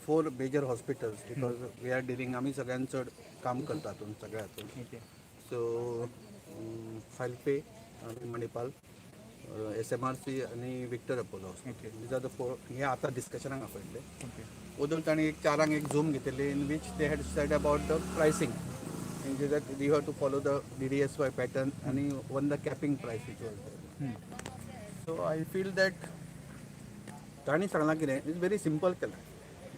four major hospitals because we are dealing, आमी सगळ्यान चड काम करता हातून सगळ्या हातून. ओके. सो फालपे आनी मणिपाल, एसएमआरसी आनी Victor Apollo. These are the four. हे आतां डिस्कशनाक आपयल्ले. ओदून तांणी एक चारांक एक झूम घेतिल्ली in which they had said about the pricing, म्हणजे that you have to follow the DDSY pattern आनी one the capping price which was. So I feel that तांणी सांगलां कितें, it's very simple केलां.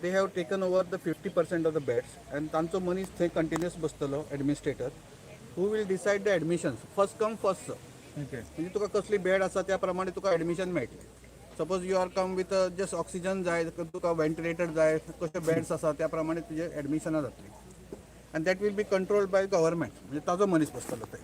They have taken over the 50% of the beds आनी तांचो मनीस थंय continuous बसतलो, administrator, who will decide the admissions, first come, first serve. म्हणजे तुका कसली बेड आसा त्या प्रमाणे तुका एडमिशन मेळटलें. Suppose you are come with just oxygen जाय, तुका वेंटिलेटर जाय, कशे बेड्स आसा त्या प्रमाणे तुजे एडमिशनां जातली आनी that will be controlled by government. म्हणजे ताजो मनीस बसतलो थंय.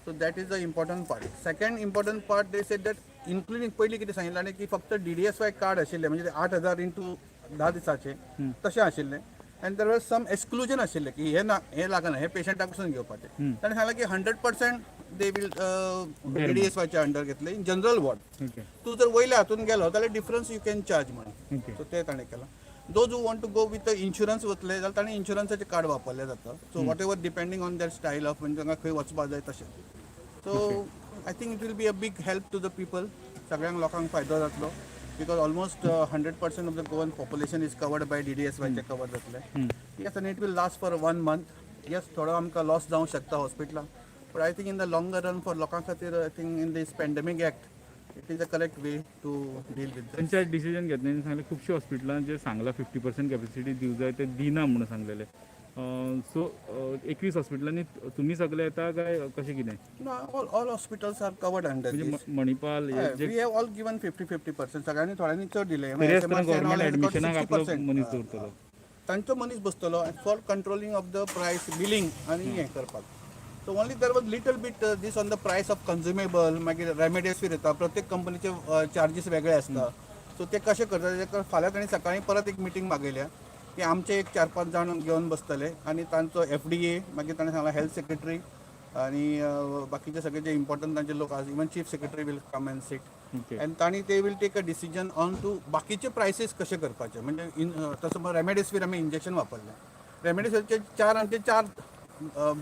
So that is the important part. Second important part, they said that including, पयलीं कितें सांगिल्लें आनी की फक्त डीडीएसवाय कार्ड आशिल्लें, म्हणजे 8000 इंटू 10 दिसाचे तशें आशिल्लें आनी there was some exclusion आशिल्लें की हे ना, हे लागना, हे पेशंटा कडसून घेवपाचें. ताणें सांगलें की 100% they will डीडीएसवायच्या अंडर घेतले इन जनरल वॉर्ड. तूं जर वयल्या हातून गेलो जाल्यार डिफरन्स you can charge म्हणून. सो ते ताणें केलां. Those who want to go with insurance वतले जाल्यार ताणें इन्शुरन्साचें कार्ड वापरलें जाता. So whatever, depending on their style of, म्हणजे तांकां खंय वचपा जाय तशें. So I think it will be a big help to the people. सगळ्यांक लोकांक फायदो जातलो because almost 100% of the Goan population is covered by डीडीएसवायचे cover जातले. येस, आनी it will last for one month. Yes, थोडो आमकां लॉस जावंक शकता हॉस्पिटलान, but I think in the longer run for लोकां खातीर, I think in this pandemic act, it is a correct way to deal with. त्यांच्या डिसिजन घेतले सांगले, खुबशे हॉस्पिटलां जे सांगला 50% कॅपॅसिटी दिवं जाय, ते दिना म्हणून सांगलेले. सो 21 हॉस्पिटलांनी तुमी सगळे येता काय कशें कितें? No, all hospitals are covered under म्हणजे this. Manipal हे जे We have all given 50-50%. सगळ्यांनी, थोड्यांनी चड दिले. तरी आसतना गव्हर्मेंट ऍडमिशनाक आपलो मनीस दवरतलो? तांचो मनीस बसतलो for controlling of the price, billing आनी हें करपाक. So only there was little bit this on the price of consumable. मागीर रेमेडेसिवीर येता, प्रत्येक कंपनीचे चार्जीस वेगळे आसता. सो ते कशें करता ते फाल्यां तांणी सकाळीं परत एक मिटींग मागयल्या की आमचे एक चार पांच जाण घेवन बसतले आनी तांचो एफडीए, मागीर ताणें सांगलां हेल्थ सेक्रेटरी आनी बाकीचे सगळे जे इम्पॉर्टंट तांचे लोक आसा, even chief secretary will come and sit. आनी तांणी ते will take a decision on to बाकीचे प्रायसीस कशे करपाचे. म्हणजे इन तसो रेमेडेसिवीर आमी इंजेक्शन वापरलें, रेमेडेसिवीरचे चार, आमचे चार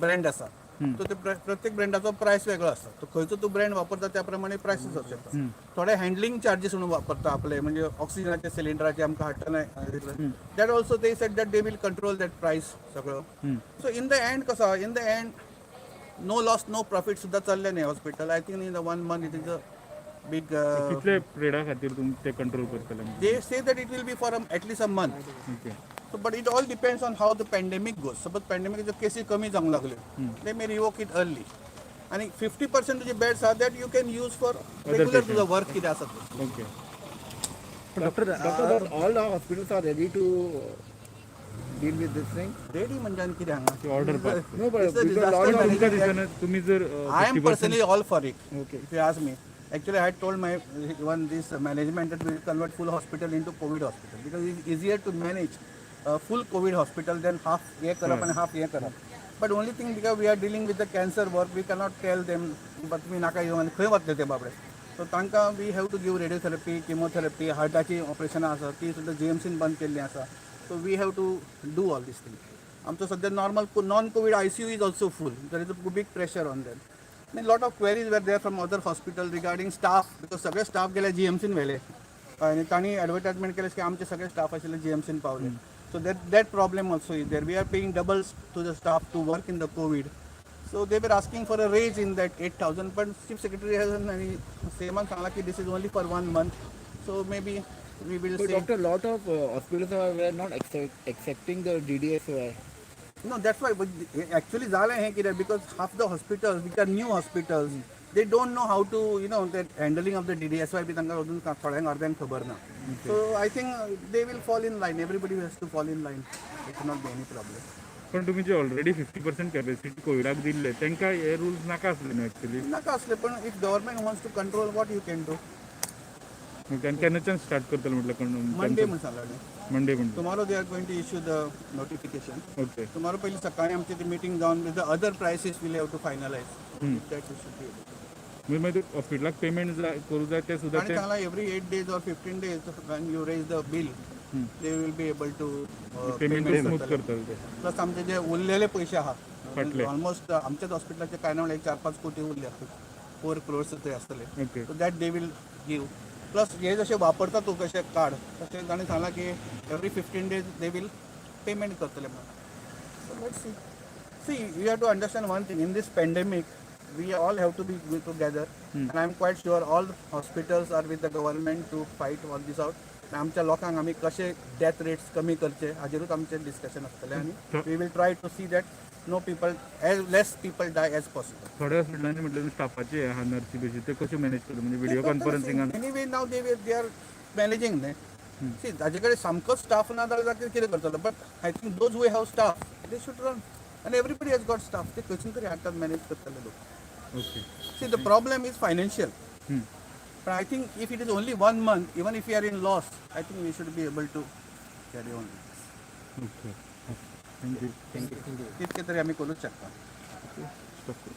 ब्रँड आसा. सो ते प्रत्येक ब्रँडाचो प्रायस वेगळो आसता. तो खंयचो तूं ब्रँड वापरता त्या प्रमाणे प्रायसीस आसूं शकता. थोडे हँडलिंग चार्जीस म्हणून वापरता आपले, म्हणजे ऑक्सिजनाचे सिलिंडराचे आमकां हाडटना, that also they said that they will control that price सगळो. सो इन the and कसो, in the end no loss, no profit सुद्दां चल्लें न्ही hospital. I think in the one month it is a big कितले पिरियडा खातीर तुमी ते control करतले? They say that it will be for at least a month. So, but it all depends on how the pandemic goes. Suppose pandemic cases कमी जावंक लागल्यो, they may revoke it early. आणि 50% तुजे beds आहा that you can use for regular तुजो work कितें आसा तें. Doctor, Doctor, all the hospitals are ready to deal with this thing? Ready म्हणजे आनी कितें हांगा? Order pass. No, but It's a because disaster lot of तुमकां management. दिसना तुम्ही जर I am 50% personally all for it. Okay. If you ask me. Actually, I had told my one this management that we will convert full hospital into COVID hospital because it's easier to manage a full COVID hospital than half हे करप आणि half हे करप. But only thing, because we are dealing with the cancer work, we cannot tell them, but तुमी नाका येवन, आनी खंय वतले ते बाबडे? सो तांकां we have to give radiotherapy, chemotherapy, हार्टाची ऑपरेशनां आसा, ती सुद्दां जीएमसीन बंद केल्ली आसा. So we have to do all this thing. आमचो सद्या normal non COVID ICU is also full. There is a big pressure on them. I mean, lot of queries were there from other hospital regarding staff because सगळे staff गेले जीएमसीन व्हेले आनी तांणी advertisement केलें की आमचे सगळे स्टाफ आशिल्ले जीएमसीन पावले. So that problem also is there. We are paying doubles to the staff to work in the COVID. So they were asking for a raise in that 8000, but chief secretary has आणि सीएमान सांगला की this is only for one month. So maybe we will But see. Doctor, lot of hospitals were not accepting the DDSY. No, that's why. But actually, झालं हे कित्याक, because half the hospitals which are new hospitals, they don't know how to that handling of the DDSY B तांकां अजून थोड्यांक अर्द्यांक खबर ना. So I think they will fall in line. Everybody has to fall in line. It not be any problem. पण तुम्ही जे already 50% capacity कोविडाक दिल्ले, तांकां हे रुल्स नाका आसले न्हू एक्चुअली? नाका असले, पण if government wants to control, what you can do? केन्नाच्यान स्टार्ट करतले म्हटलं? मंडे म्हण सांगला. मंडे म्हणटा. Tomorrow they are going to issue the notification. Tomorrow पयलीं सकाळी आमची ती मिटींग जावन with the other prices we'll have to finalize that. Should be म्हणजे मागीर हॉस्पिटलाक पेमेंट जाय करूं जाय ते सुद्दां आणि ते सांगला every 8 days or 15 days when you raise the bill. They will be able to payment smooth करतले ते. प्लस आमचे जे उरलेले पयशे आहा, फाटले. ऑलमोस्ट आमच्याच हॉस्पिटलाचे काय ना म्हणल्यार एक 4-5 कोटी उरले, 4 क्रोर्स तरी आसतले. So that they will give. Plus हे जशे वापरता तूं कशें कार्ड, तशें ताणें सांगलां की every 15 days they will payment करतले म्हणून. So let's see. See, you have to understand one thing. In this pandemic, we all have to be together, and I am quite sure all hospitals are with the government to fight all this out. आनी आमच्या लोकांक आमी कशे death rates कमी करचे हाजेरूच आमचें discussion आसतलें आनी we will try to see that no people, as less people die as possible. थोड्या हॉस्पिटलांनी म्हटलं स्टाफाचे आहा, नर्सी बिर्सी, ते कशें मॅनेज करता, म्हणजे व्हिडिओ कॉन्फरन्सिंगान? Anyway, now they are managing न्ही. सी, ताजे कडेन सामकोच स्टाफ ना जाल्यार ताका कितें करतलो? But I think those who have staff, they should run, आनी everybody has got staff. ते खंयसून तरी हाडटात, मॅनेज करतले लोक. See, the problem is financial. But I think if it is only one month, even if we are in loss, I think we should be able to carry on. Okay, thank you. तितके तरी आमी करूच शकता. Stop.